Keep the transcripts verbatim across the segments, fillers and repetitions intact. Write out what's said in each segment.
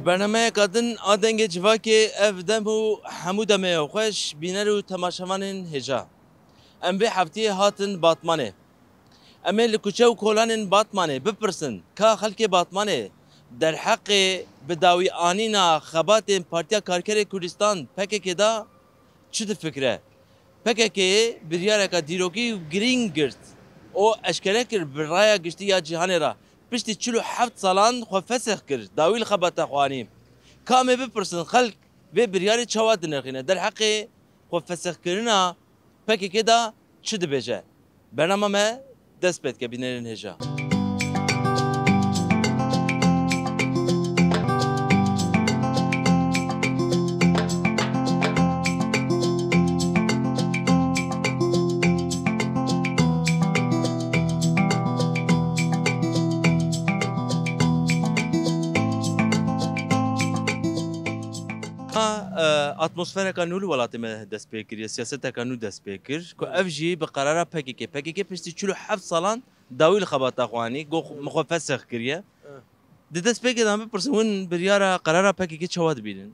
Bernameyeka din a Dengê Civakê, ev dem û hemû demê xweş bîner û temaşevanên hêja. Em vê heftiyê hatin Batmanê. Em ê li kuçe û kolanên Batmanê bipirsin, ka xelkê Batmanê derheqê bi dawî anîna xebatên Partiya Karkerê Kurdistan, P K K, de çi difikire? P K K'yê biryareka dîrokî û girîng girt û eşkere kir, bi raya giştî ya cîhanê re piştî çil û heft salan xwe fesix kir, dawî li xebata xwe anî. Ka em ê bipirsin, xelk vê biryarê çawa dinirxîne? Derheqê xwe fesixkirina P K K de çi dibêje? Bernama me dest pê dike, bînerên hêja. Ha, e, atmosfereka nû li welatê me dest pê kiriye, siyaseteka nû dest pê kir, ku ev jî bi qerara P K K. P K K piştî çil û heft salan dawî li xebata xwe anî, got, "Min xwe fesix kiriye." Evet. Di destpêkê de em bipirsin, hûn biryara, qerara P K K çawa dibînin?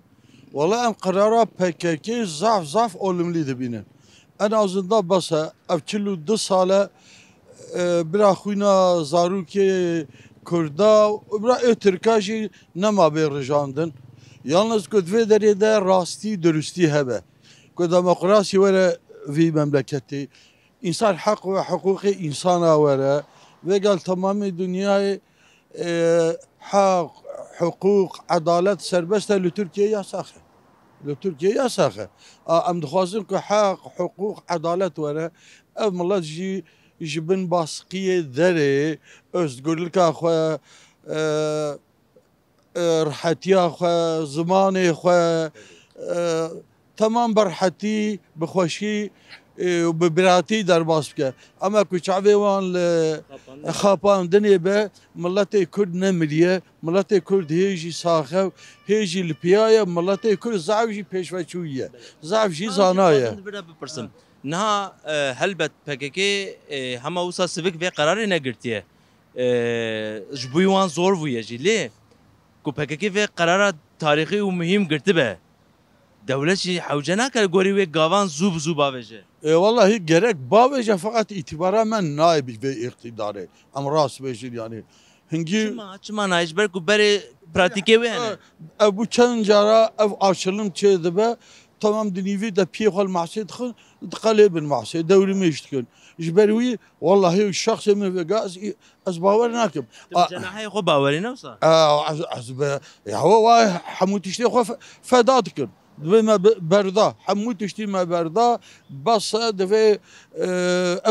Wala em qerara P K K zaf, zaf olumlî dibînin. En azından bes e, ev çil û du sal e, e, bira xwîna zarokê Kurda û bira ê Tirka jî nema bê rijandin. Yalnız ku di vê derê de rastî, durustî hebe. Ku demokrasî were vî memleketê. Însan heq ve hiqûqê însana were. Vêga li temamê dinyayê, e, heq, hiqûq, edalet serbest e, li Tirkiyê yasax e. Li Tirkiyê yasax e. A, em dixwazin ku heq, hiqûq, edalet were. Ev milet jî ji bin basqiyê derê, özgürlüka xwe, e, e, rihetiya xwe, zimanê xwe, e, temam bi rihetî, bi xweşî, e, û bi biratî derbas bike. Ema ku çavê wan li xapandinê be, miletê Kurd nemiriye, miletê Kurd hê jî sax e, hê jî li piya ye, miletê Kurd zaf jî pêşveçûyî ye, zaf jî zana ye. Bira bipirsim. Niha, e, helbet P K K, e, hema wisa sivik vê qerarê negirtiye. E, ji bo wan zor bûye jî. Lê ku P K K vê qerara tarîxî û muhîm girtibe, dewlet jî hewce nake li gorî wê gavan zû bi zû bavêje. E, wallahî gerek bavêje, feqet îtîbara me nayê bi vê îqtîdarê. Em rast bêjin, yanî hingî. Çima, çima nayê? Ji ber ku berê pratîkê wê hene. E, ev bû çend cara ev açilim çê dibe, temam di nîvî de piyê xwe li masê dixin, diqelê bin masê, dewrimêj dikin. Ji ber wî, wallahî şexsê min vêga ez, ez bawer nakim. Tu bi cenaheyê xwe bawerî ne wisa? A, ez, ez be, ya we, we hemû tiştê xwe fe-, feda dikin. Divê me be-, berda, hemû tiştî me berda, bes e, divê, e,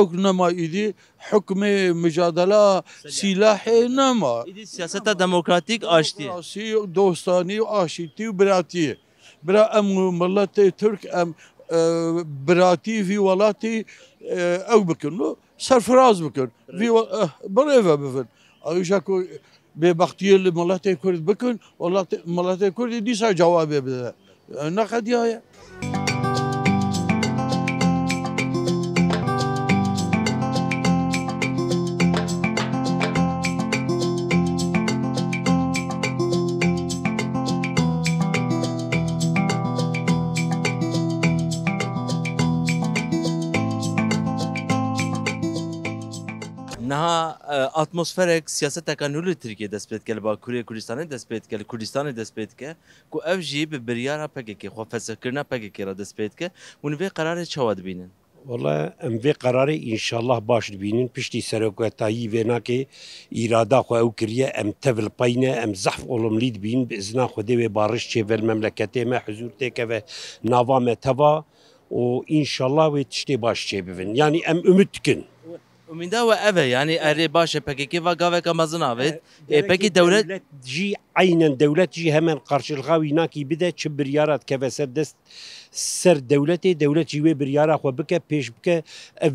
ew nema îdî, hukmê micadela sîlahê nema. Îdî siyaseta demokratîk, aştî. Demokrasî, dostanî, aşîtî û biratî. Bira em û miletê Tirk em, e, biratî vî welatî, e, ew bikin û serfiraz bikin. Vî we-, eh, birêve bivin. Ew îja ku bêbextiyê li miletê Kurd bikin, welatê, miletê Kurdî dîsa cewabê bide. E, ne qediya ye. Niha, e, atmosferek, siyaseteka nû li Tirkiyê dest pê dike, li Bakurê Kurdistanê dest pê dike, li Kurdistanê dest pê dike, ku ev jî bi biryara P K K, xwe fesixkirina P K K re dest pê dike. Hûn vê qerarê çawa dibînin? Wele em vê qerarê înşallah baş dibînin. Piştî serokwetayî vênakê îrada xwe ew kiriye, em tev li pey ne, em zehf olumlî dibînin. Bi izna Xwedê wê bariş çêve li memleketê me, huzûr têkeve nava me teva û înşallah wê tiştê baş çêbibin. Yanî em umîd dikin. Umîda we ev e, yanî erê baş e, P K K va gaveka mezin avêt. E, Ê, pekî gerek dewlet dewlet jî, eynen dewlet jî hemen qarşilixa wî nakî bide, çi biryara dikeve ser dest, ser dewletê, dewlet jî wê biryara xwe bike, pêş bike. Ev,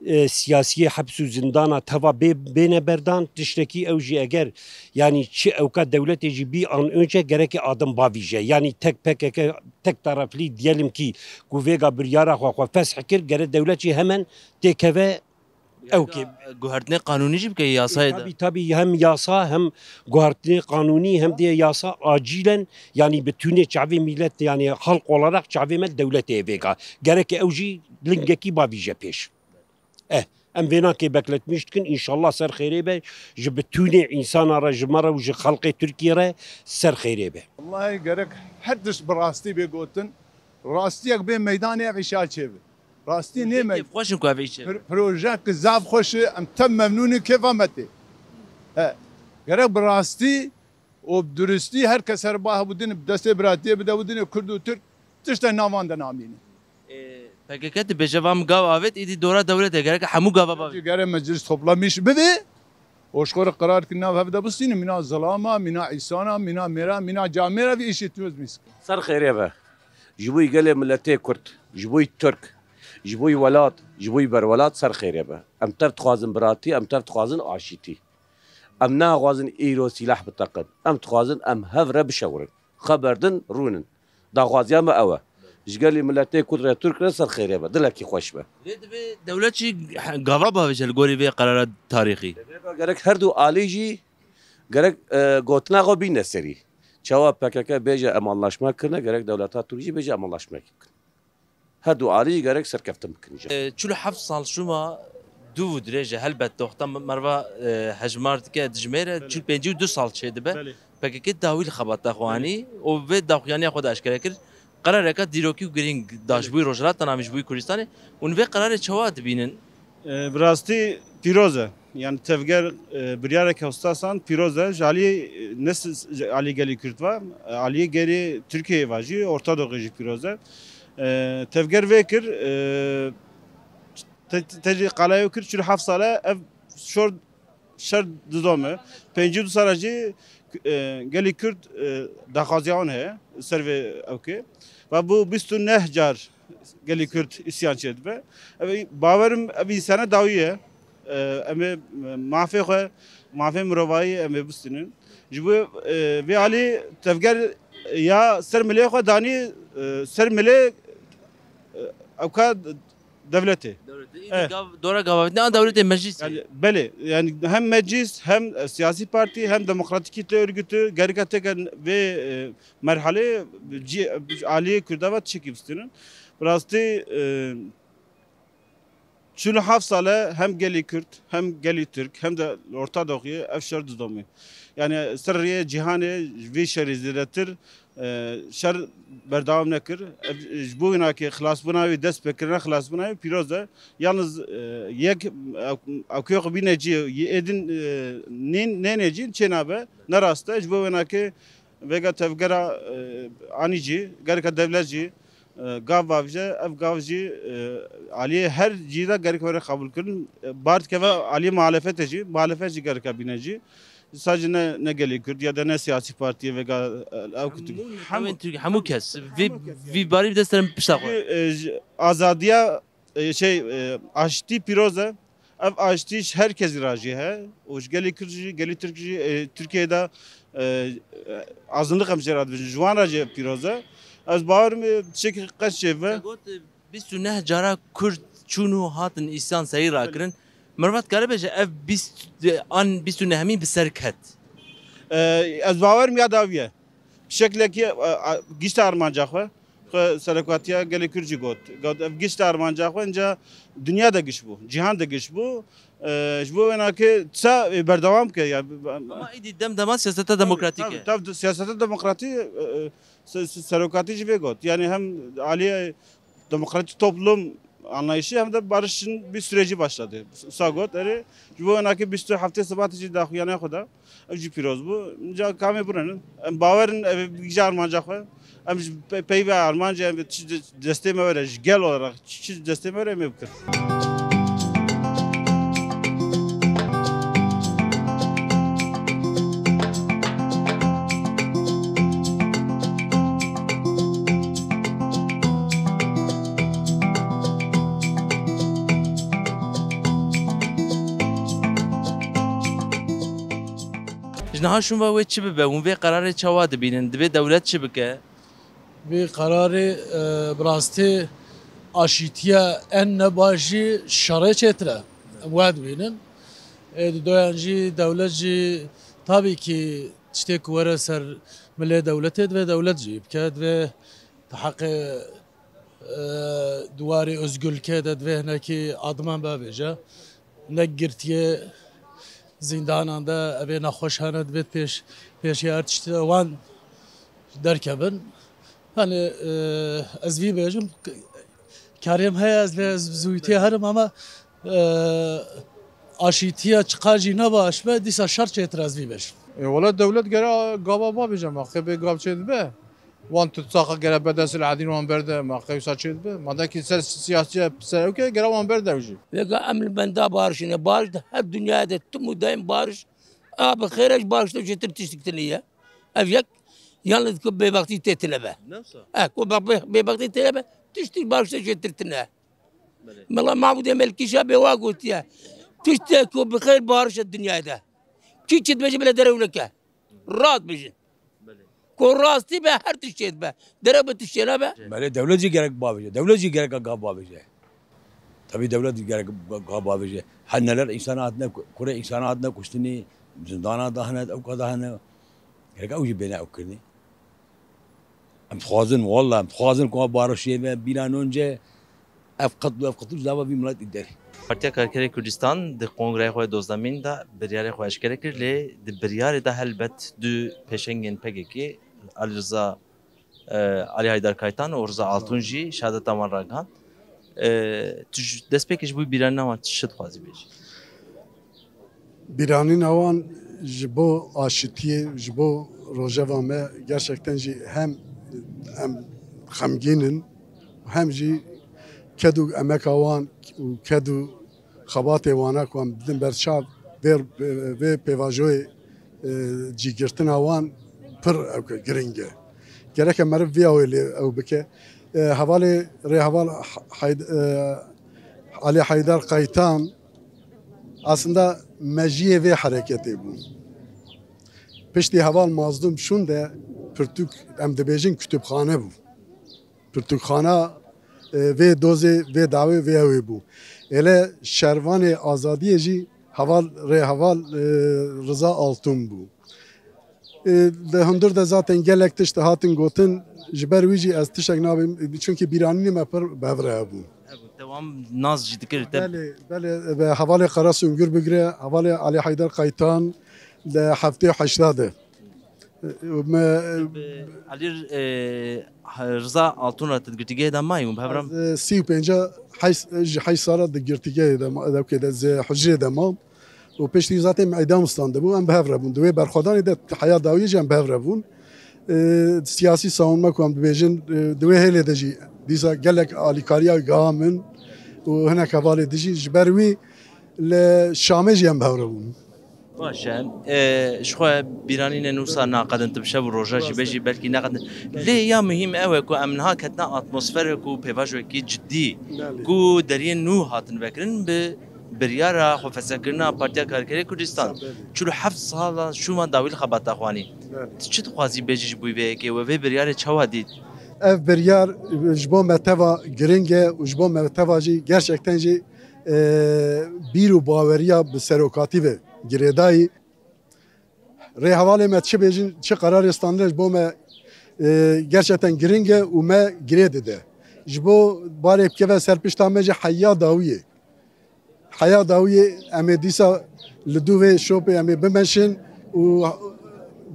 e, siyasiyê heps û zindana teva bê, bêne berdan, tiştekî ew jî eger, yanî çi ewka dewletê jî bî an önce gereke adim bavîje. Yanî tek P K K, tek taraflî diyelim kî ku vêga biryara xwe, xwe fesh kir, gere dewlet jî hemen têkeve Ew ki guhertinê qanûnî jî bike yasayê de. Tabii, tabii, hem yasa hem guhertinê qanûnî hem de yasa acilen, yani bütünê çavê millet, yani halk olarak çavê me dewletê vêga. Gerek ew jî lingekî bavîje pêş. Eh, em vênakê bekletmiş dikin, înşallah ser xêrê be, ji bütünê însana re, ji me re û ji xelqê Tirkiyê re ser xêrê be. Wallahî gerek her tişt bi rastî bê gotin. Rastiyek bê meydanê ev îşa çêbe. Rastî nê me. Kêfxweş in ku ev îşe. Pro-, projek zaf xweş e, em tem memnûn in kêfa me tê. He. Gerek bi rastî û bi duristî her kes her ba hebû din bi destê biratiyê bide û dinê Kurd û Tirk tiştê navan de namîne. Ê, P K K dibêje va min gav avêt, îdî dora dewletê gerek hemû gava bavêt. Gerek meclis toplamiş bibe û ji xwe re qerar ki nav hev de bistînin, mîna zilama, mîna îsana, mîna mêra, mîna camêra vî îşî tûz mîsk. Ser xêrê be. Ji bo gelê miletê Kurd, ji bo Tirk, ji bo welat, ji bo berwelat ser xêrê be. Em tev dixwazin biratî, em tev dixwazin aşîtî. Em naxwazin îro sîlah biteqin. Em dixwazin em hev re bişewirin. Xeber din, rûnin. Daxwaziya me ew e. Ji gelî miletê Kurd re, Tirk re ser xêrê be. Dilekî xweş be. Lê divê dewlet jî gava bavêje li gorî vê qerara tarîxî. Gerek her du alî jî gerek, e, gotina xwe bîne serî. Çawa P K K bêje em anlaşma kirine, gerek dewleta Tirk jî bêje em anlaşma kirin. Her du alî jî gerek serkeftin bikin jî. E, çil û heft sal şûma dû û dirêj e, helbet wexta merva, e, hejmar dike, dijmêre, belê, çil pêncî û du sal çêdibe. Belê. P K K dawî li xebata xwe anî û vê daxuyaniya xwe de eşkere kir. Qerareke dîrokî û girîng da ji, belê, bo Rojhilata Navîn, ji bo Kurdistanê. Hûn vê qerarê çawa dibînin? E, bi rastî pîroz e. Yani tevger, e, biryareke wisa san pîroz e. Ji aliyê, e, ne s-, s-, ji aliyê gelê Kurd va, e, aliyê gelê Tirkiyeyê va jî, Orta Doğu jî pîroz e. E, tevger vê kir, e, te-, te jî qala wê kir, çil û heft sal e ev şor şer didome. Pêncî û du sala jî, e, gelê Kurd, e, daxwaziya wan heye ser vê ewkê. Va bû bîst û neh car gelê Kurd îsyan çêdibe. Ev, bawerim ev îsyana dawî ye. E, em ê mafê xwe, mafê mirovayî em ê bistînin. Ji bo, e, vê alî tevger ya ser milê xwe danî, e, ser milê, e, ewka dewletê. Dewletê. Îdî, eh, gav, dora gavavêtinê a dewletê meclîsê. Yani, belê, yani hem meclis, hem, e, siyasî partî, hem demokratîkî tê örgütü, gereka têke vê, e, merhalê cî-, aliyê Kurda ve tişekî bistînin. Bi rastî, e, çil û heft sal e hem gelî Kurd, hem gelî Tirk, hem de Orta Doğuyê ev şer didomî. Yani ser rêyê cîhanê vê şerî zêdetir, e, şer berdewam nekir. Ev, ji bo wênakê xilasbûna wî, dest pêkirina xilasbûna wî pîroz e. Yalnız, e, yek, ew, ew kê xwe bîne cî, yê êdin, e, nên-, nênê cî çênabe. Ne rast e. Ji bo wênakê vêga tevgera, e, anî cî, gereka dewlet jî, e, gav bavêje, ev gav jî, e, aliyê her cî de gerek were qebûlkirin. E, bar dikeve aliyê muhalefetê jî, muhalefet jî gereka bîne cî. Sadece ne, ne gelê Kurd ya da ne siyasî partiyê vêga, e, ew kutu. Hemû, hemû Tirk, hemû kes. Vî, hemû kes yani. Vî barî bi dest terin pişta xwe. Ji, e, ji azadiya, e, şey, e, aştî pîroz e. Ev aştî ji her kesî re jî he. Û ji gelê Kurd jî, gelê Tirk jî, e, Tirkiyeyê de, e, e, azınlık em jê re dibêjin. Ji wan re jî pîroz e. Ez bawer me tiştekî qet çêbibe. Te got, e, bîst û neh cara Kurd çûn û hatin îsyan serî rakirin. Merva dikare bêje ev bîst, an bîst û nehemîn bi ser ket? E, ez bawerim ya dawî ye. Bi şeklekî, e, e, gişta armanca xwe, xwe serekatiya gelê Kurd jî got. Got, ev gişta armanca xwe, inca dinya de giş bû, cîhan de giş bû. E, ji bo wênakê disa, e, berdewam bike ya. Ama êdî dem dema siyaseta demokratîk e. Tabii, tabii, siyaseta demokratî, e, e, se-, se-, serokatî jî vê got. Yani hem aliyê demokratik toplum anlayışı hem de barışın bir süreci başladı. Sa got, erê, ji bo wênakê bîst û heftê Sibatê jî daxuyaniya xwe da. Ev jî pîroz bû. Ca kamê bûrenin. Em bawerin ev gija armanca xwe. Em ji pe-, peyva armanca em çi de-, destê me were, ji gel olarak çi, çi destê me were em ê bikin. Ji niha şûn ve wê çi bibe? Hûn vê qerarê çawa dibînin? Divê dewlet çi bike? Vê qerarê, e, bi rastî aşîtiye en nebaş jî şerê çêtir e. Em wa dibînin. Ê, di doyan jî dewlet jî tabî kî tiştê ku were ser milê dewletê divê dewlet jî bike, divê di heqê, e, di warê ozgurlikê de divê hinekî adiman bavêje. Ne girtiyê zîndanan de evê nexweş hene divê pêş, pêşê her tiştî de wan derkevin. Hani, e, ez vî bêjim, karêm heye ez lê ez zûytê herim ama, e, aşîtiya çiqar jî ne baş be, dîsa şer çêtir ez vî bêjim. E, wala dewlet gere gava bavêje ma, qê bê gav çê dibe. Wan tutsaqa gere bedestil edîn wan berde ma, qewsa çê dibe. Madem ki ser siyasiye ser ew ke gere wan berde ew jî. Vêga em li benda barişê ne, bariş di her dinyayê de tim û daîm bariş a bi xêr e, ji bariş de çêtir tiştik tune ye. Ev yek, yalnız ku bêbextî tê tune be. Newsa. E, ku be-, be-, bêbextî tune be, tiştî baş tê jê tir tune. Belê. Mela Mahmudê Melkîşa bê wa gotiye. Tiştê ku bi xêr bariş e dinyayê de. Kî çi dibêje bile derew neke. Rast bijin. Belê. Ku rastî be her tişt çê dibe. Derew bi tişt çê nabe. Belê dewlet jî gerek bavêje. Dewlet jî gerek gav bavêje. Tabî dewlet gerek ga-, ga bavêje. Her neler însana hatine ku-, kurê însana hatine kuştinî, zindana de hene, ewka de hene. Gerek ew jî bêne ew kirinî. Em dixwazin, walla em dixwazin ku ev baroşiyê ve bîra nonce ev qetl û ev qetl ji dava vî miletî derê. Partiya Karkerê Kurdistan di kongreya xwe dozdemîn de biryarê xwe eşkere kir, lê di biryarê de helbet du pêşengên P K K, Ali Rıza e, Ali Haydar Kaytan û Rıza Altun jî şehadeta wan ragihand. E, tu ji destpêkê ji bo bîranîna wan çi dixwazî bêjî? Bîranîna wan ji bo aşitiyê, ji bo rojeva me gerçekten jî hem em xemgîn in, hem jî ked û emeka wan û ked û xebatê wana ku em didin ber çav vê, vê pêvajoyê, e, cîgirtina wan pir ew ke giring e. Gereke meriv vî awê lê ew bike. E, hevalê rêheval Hayd-, e, Ali Haydar Kaytan aslında mejiyê vê hereketê bû. Piştî heval Mazlûm şûn de pirtûk, em dibêjin, kutubxane bû. Pirtûkxana, e, vê dozê, vê dawê, vê ewê bû. Êle şervanê azadiyê jî heval, rêheval, e, Riza Altun bû. E, di hundir de zaten gelek tişt hatin gotin, ji ber wî jî ez tiştek nabim, çunkî bîranînê me pir bi hev re hebûn. Hebû, te wan nas jî dikir, te Belê, belê, bi hevalê Qara Sungir bigire, hevalê Ali Haydar Kaytan li heftê û heşta de. Me, Bi Elî, e, Riza Altun re tu di girtîgehê de mayî hûn bi hev re? Ez, e, sî û pênca heşt, ji heşt sala di girtîgehê de ma-, dewkê de, zi hucrê de mam. Û piştî zaten em îdam standibû, em bi hev re bûn. Di wê berxwedanê de heya dawiyê jî em bi hev re bûn. E, siyasî savunma ku em dibêjin, e, di wê hêlê de jî dîsa gelek alîkariya giha min û hinek hevalê dijî ji ber wî li Şamê jî em bi hev re bûn. Baş e. E, ji xwe bîranînên wisa naqedin, tu bi şev û roja jî Rast e. bêjî belkî neqedin. Belê. Lê ya muhîm ew e ku em niha ketine atmosferek û pêvajoyekî cidî Belê. ku deriyên nû hatin vekirin bi biryara xwefesekirina Partiya Karkerê Kurdistan. Belê. Çil û heft sala şûna dawî li xebata xwe anî. Belê. Tu çi dixwazî bêjî ji bo vê yekê we vê biryarê çawa dît? Ev biryar ji bo me teva giring e û ji bo me teva jî gerçekten jî e, bîr û baweriya bi serokatî ve girêdayî. Rêhevalê me çi bêjin, çi qerarê standine ji bo me, e, gerçekten giring e û me girê dide. Ji bo barê bikeve ser pişta me jî heya dawiyê. Heya dawiyê em ê dîsa li dû vê şopê em ê bimeşin û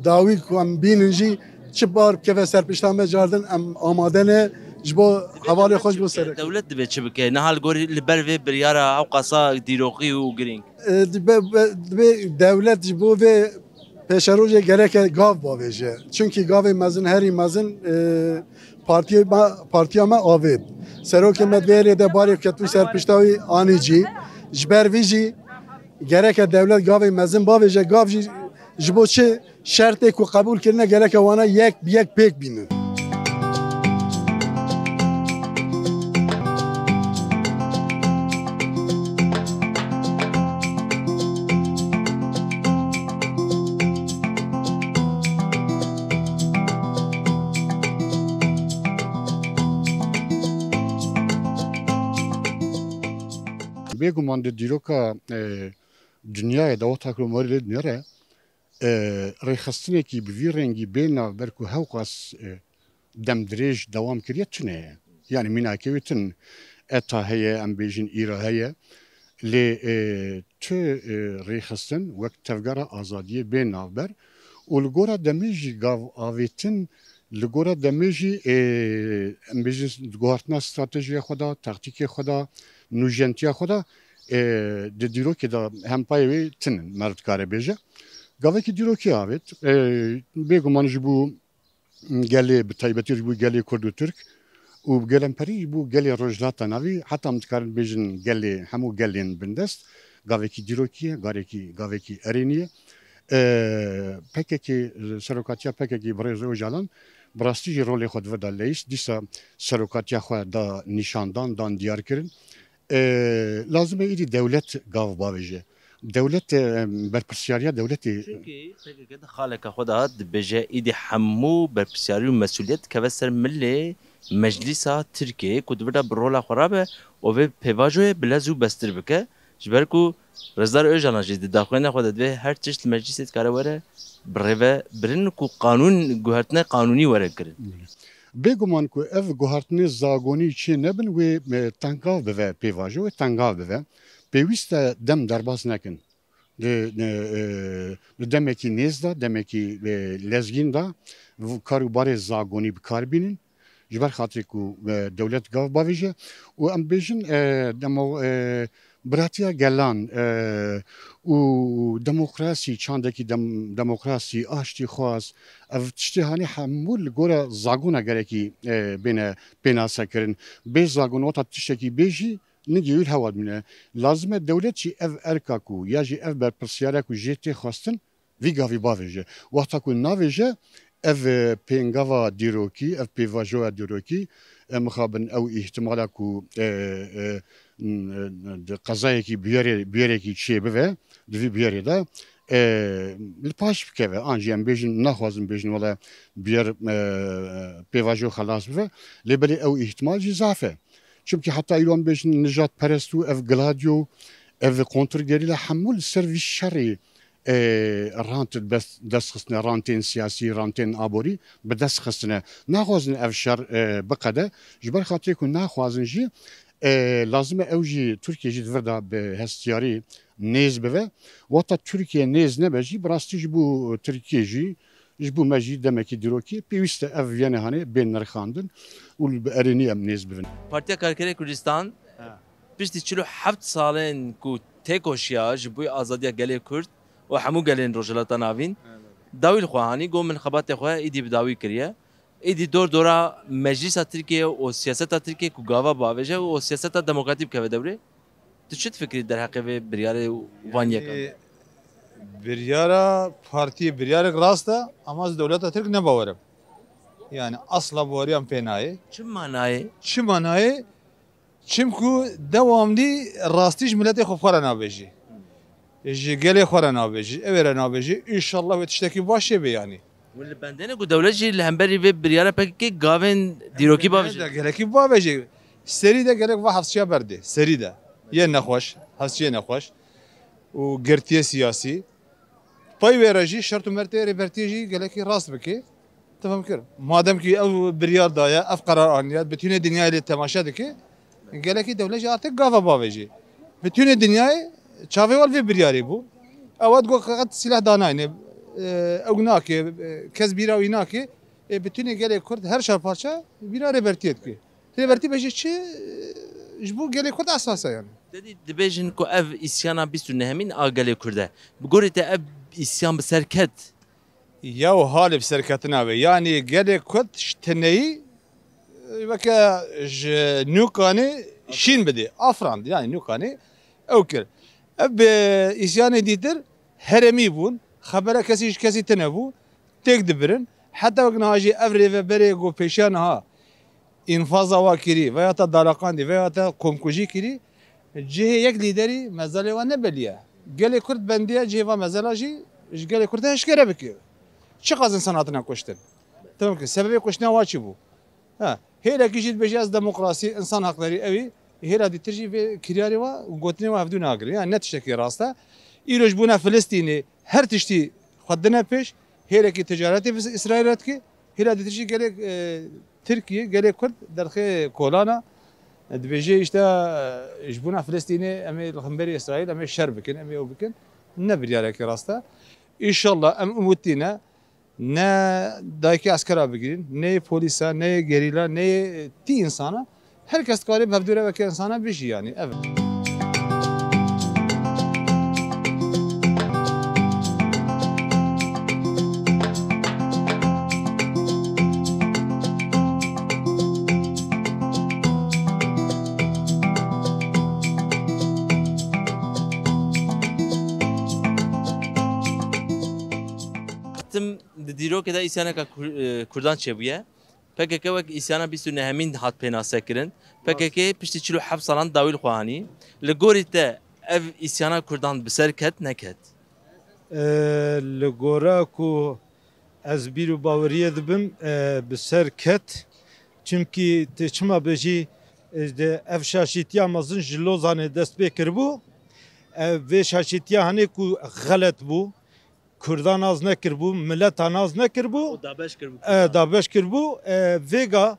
dawî ku em bînin jî çi bar bikeve ser pişta me cardin em amade ne ji bo hevalê xwe ji bo serek. Dewlet divê çi bike? Niha li gorî li ber vê biryara ew qasa dîroqî û girîng. E, dibe, be, divê dewlet ji bo vê pêşerojê gereke gav bavêje. Çunkî gavê mezin herî mezin, e, partiyê me, partiya me avêt. Serokê me di vê hêlê de barê ketû ser pişta wî anî cî. Ji ber vî jî gereke dewlet gavê mezin bavêje, gav jî ji bo çi şertê ku qebûl kirine gereke wana yek bi yek pêk bînin. Bêguman di dîroka, e, dinyayê de, wexta ku me lê dinêre, e, rêxistinekî bi vî rengî bê navber ku hewqas, e, demdirêj dewam kiriye, tune ye. Yanî mînakê wê tune. ETA heye, em bêjin îra heye. Lê, e, tu, e, rêxistin wek tevgera azadiyê bê navber û li gora demê jî gav avêtin, li gora demê jî, e, em bêjin guhartina stratejiya xwe de, taktîkê xwe de, nûjentiya xwe de, e, di dîrokê de hempayê wê tinin, me dikare bêje. Gavekî dîrokî avêt, e, bêguman ji bo gelê, bi taybetî ji bo gelê Kurd û Tirk û bi gelemperî ji bo gelê Rojhilata Navî, heta em dikarin bêjin gelê, hemû gelên bindest, gavekî dîrokî ye, garekî, gavekî erênî ye. E, P K K, serokatiya P K K birêz Ocalan bi rastî jî rolê xwe di vir de leyîst, dîsa serokatiya xwe da nîşandan, dan diyar kirin. E, lazim e îdî dewlet gav bavêje. Dewlet, e, berpirsiyariya dewletê. Çunkî P K K di xaleka xwe de hat dibêje, îdî hemû berpirsiyarî û mesûliyet dikeve ser milê meclîsa Tirkiyeyê ku divira bi rola xwe rabe û vê pêvajoyê bi lez û bestir bike. Ji ber ku Rêzdar Ocalan jî di daxuyanê xwe de divê her tişt li meclîsê dikare were birêve birin ku qanûn, guhertine qanûnî were kirin. Bêguman ku ev guhartinê zagonî çê nebin, wê, e, tengav bive pêvajo, wê tengav bive. Pêwîst e dem derbas nekin. Di, e, e, di demekî nêz de, demekî, e, lezgîn de, v-, kar û barê zagonî bi kar bînin. Ji ber xatirê ku, e, dewlet gav bavêje û em bêjin, e, demo-, e, biratiya gelan, e, û demokrasî, çandekî dem-, demokrasî, aştîxwaz, ev tiştê hanê hemû li gora zagona gerekî, e, bêne pênasekirin. Bê zagon wata tiştekî bê jî nigê wî li hewa dimîne. Lazim e dewlet jî ev erka ku ya jî ev berpirsiyariya ku jê tê xwestin, vî gavî bavêje. Wexta ku navêje, ev, e, pêngava dîrokî, ev pêvajoya dîrokî, e, mixabin ew îhtimala ku, e, e, n-, e, di qezayekî bûyerê, bûyerekî çêbibe, di vî bûyerê de, e, li paş bikeve. An jî em bêjin, naxwazin bêjin, wele bûyer, e, pêvajo xelas bibe. Lê belê ew îhtimal jî zaf e. Çimkî heta îro em bêjin nijadperest û ev Gladio, ev kontrgerîla hemû li ser vî şerî, e, rant bes-, dest xistine, rantên siyasî, rantên aborî bi dest xistine. Naxwazin ev şer, e, biqede. Ji ber xatirê ku naxwazin jî, e, lazim e ew jî, Tirkiye jî di vir de bi hestiyarî nêz bibe. Wexta Tirkiye nêz nebe jî, bi rastî ji bo Tirkiye jî, ji bo me jî demekî dîrokî pêwîst e ev yenê hanê bên nirxandin û bi erênî em nêz bibin. Partiya Karkerê Kurdistan He. piştî çil û heft salên ku têkoşiya ji bo azadiya gelê Kurd û hemû gelên Rojhilata Navîn, Evet. dawî li xwe hanî, got, min xebatê xwe êdî bi dawî kiriye. Êdî dor dora meclîsa Tirkiye û siyaseta Tirkiye ku gava bavêje û siyaseta demokratî bikeve dewrê. Tu çi difikirî derheqê vê biryarê û van yekan? Yanî, biryara partiyê biryarek rast e, ama ez dewleta Tirk ne bawer im. Yanî, asla baweriyan pê nayê. Çi manayê? Çi manayê? Çimku dewamlî rastî ji miletê xwe, xwe re nabêjî. Ji gelê xwe re nabêjî, ew ê re nabêjî. Înşallah wê tiştekî baş çêbe yanî. Wê li bendê ne ku dewlet jî li hemberî vê biryara P K K gavên dîrokî bavêje. Gelekî bavêje. Serî de gelek va hevsiya berdê. Serî de. Yê nexweş, hevsiyê nexweş û girtiyê siyasî. Pey wê re jî şert û mertê rêbertiyê jî gelekî rast bike. Te fem kir. Madem ki ew biryar daye, ev qerar aniye, bütünê dinyayê lê temaşe dike, gelekî dewlet jî artık gava bavêje. Bütünê dinyayê çavê wal vê biryarê bû. Ew hat got, qet silah danayne, e, ew nake, e, kes bîra wî nake. E, bütünê gelê Kurd her çar parça bîra rêbertiyê dike. Rêbertî bêje çi, e, ji bo gelê Kurd esas e yani. Te dî dibêjin ku ev îsyana bîst û nehemîn a gelê Kurd e. Bi gorî te ev îsyan bi ser ket? Yew halê bi serketina be. Yanî gelê Kurd ji tineyî, e, weke ji Nûkanê şîn bidê. Afirand, yanî Nûkanê ew kir. Ev bi îsyanê dîtir herêmî bûn. Xebera kesî ji kesî tine bû. Têk dibirin. Heta wek niha jî ev rêveberê ku pêşiya niha înfaza wa kirî, veya ta dalaqandî, veya ta komkujî kirî, cihê yek lîderî mezelê wa ne belî ye. Gelê Kurd bendiye cihê va mezela jî ji gelê Kurd eşkere bike. Çiqas însan hatine kuştin? Temam ki, sebebê kuştina wa çi bû? Ha, hêlekî jî dibêje ez demokrasî, însan haklerî ewî, Hêla dîtir jî vê kiryarê wa û gotinê wa hevdû nagirin. Yani ne tiştekî rast e. Îro ji bona Filistînê her tiştî xwe dine pêş, hêlekî ticaretê bi Îsraîl re dike. Hêla dîtir jî gelê, e, Tirkiyê, gelê Kurd derxê kolana. Dibêje işte, e, ji bona Filistînê em ê li hemberî Îsraîl em ê şer bikin, em ê ew bikin. Ne biryarekî rast e. Înşallah em umutî ne. Ne dayikê eskera bigirîn, ne yê polîsa, ne yê gerîla, ne yê tî însana. Her kes dikare bi hevdû re weke însana bijî, yanî. Ev e. Tim di dîrokê de îsyaneka Kur-, e, Kurdan çêbûye. P K K wek îsyana bîst û nehemîn hat pênasekirin. P K K piştî çil û heft salan dawî li xwe anî. Li gorî te ev îsyana Kurdan bi ser ket neket? E, li gora ku ez bîr û baweriyê dibim, e, bi ser ket. Çimkî tu çima bêjî, e, de ev şaşîtiya mezin ji Lozanê dest pê kiribû. E, vê şaşîtiya hanê ku xelet bû. Kurda nas nekiribû, mileta nas nekiribû. Û dabeş kiribû E, Kurdan. Dabeş kiribû. E, vêga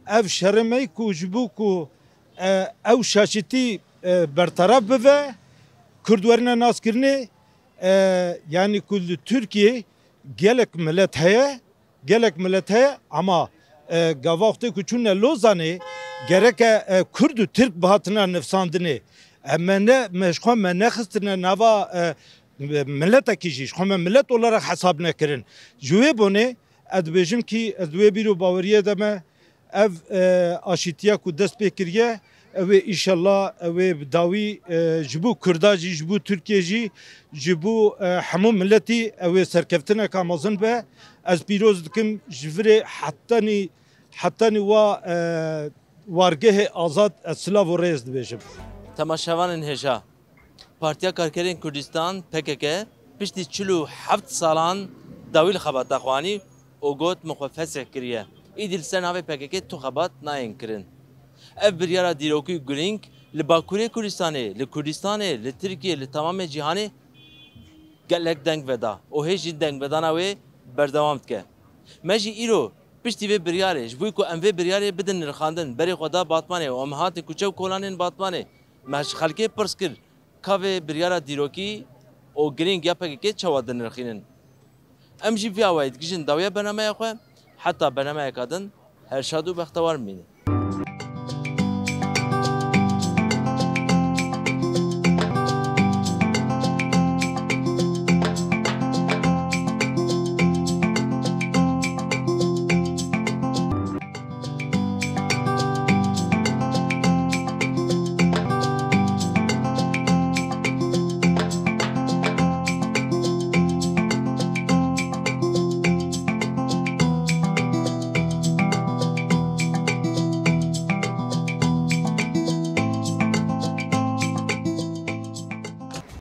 ev şerê me ku ji bo ku, e, ew şaşîtî, e, bertaraf bibe, Kurd werine naskirinê, e, yanî ku li Tirkiyê gelek milet heye, gelek milet heye, ama, e, gava wextê ku çûne Lozanê, gereke, e, Kurd û Tirk bihatine nivsandinê. E, me ne, me ji xwe me nexistine nava, e, miletekî jî, ji xwe me milet olarak hesab nekirin. Ji wê bonê ez dibêjim kî ez di wê bîr û baweriyê de me ev, e, aşîtiya ku dest pê kiriye, ew ê îşellah, ew ê bi dawî, e, ji bo Kurda jî, ji bo Tirkiye jî, ji bo, e, hemû miletî ew ê serkeftineka mezin be. Ez pîroz dikim ji virê hetanî, hetanî wa, e, wargehê azad ez silav û rêz dibêjim. Temaşevanên hêja, Partiya Karkerên Kurdistan, P K K, piştî çil û heft salan dawî li xebata xwe anî û got, min xwe fesih kiriye. Îdî li ser navê P K K tu xebat nayên kirin. Ev biryara dîrokî û girîng li Bakurê Kurdistanê, li Kurdistanê, li Tirkiyê, li temamê cîhanê gelek deng veda û hê jî dengvedana wê berdewam dike. Me jî îro piştî vê biryarê, ji bo ku em vê biryarê bidin nirxandin, berê xwe da Batmanê û em hatin kuçe û kolanên Batmanê, me ji xelkê pirs kir, ka vê biryara dîrokî û girîng ya P K K çawa dinirxînin. Em jî vî awayî digihîjin dawiya bernameya xwe, heta bernameyeka din, her şad û bextewar bimînin.